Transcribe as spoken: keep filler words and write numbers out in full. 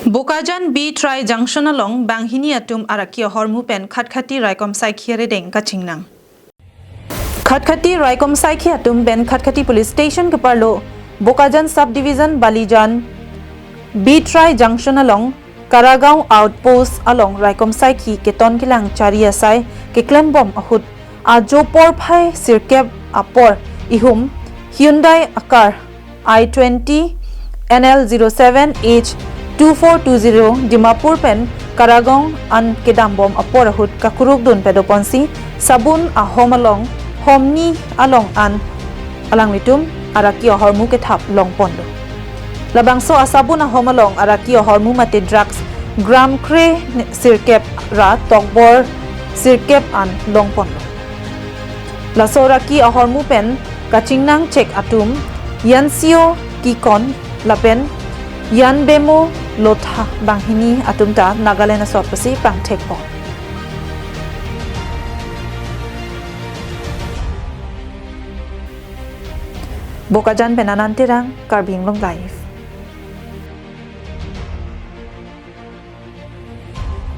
Bokajan B Tri Junction along banghini atum araki ahormu pen Khatkhati raikom saikhi arideng kachingnang. Khatkhati raikom saikhi atum pen Khatkhati Police Station keparlo Bokajan Subdivision Balijan B Tri Junction along Karagaon Outpost along raikom saikhi keton kelang chari asai keklembom ahut ajo porphai sirkep apor ihum Hyundai a car I twenty N L zero seven H two four two zero Dimapur pen Karagaon an kedambom apor ahut kakurukdun pedoponsi Sabun ahom along homni along an alanglitum araki ahormu kethap longponlo. Labangso asabun ahom along araki ahormu mate drugs gram kre sirkep ra tokbor sirkep an longponlo. Laso araki ahormu pen kachingnang chek atum Yansio Kikon lapen Yanbemo Lotha banghini atum ta Nagaland asor pusi pangthekpo. Bokajan pen Anand Terang, Karbi Anglong Live.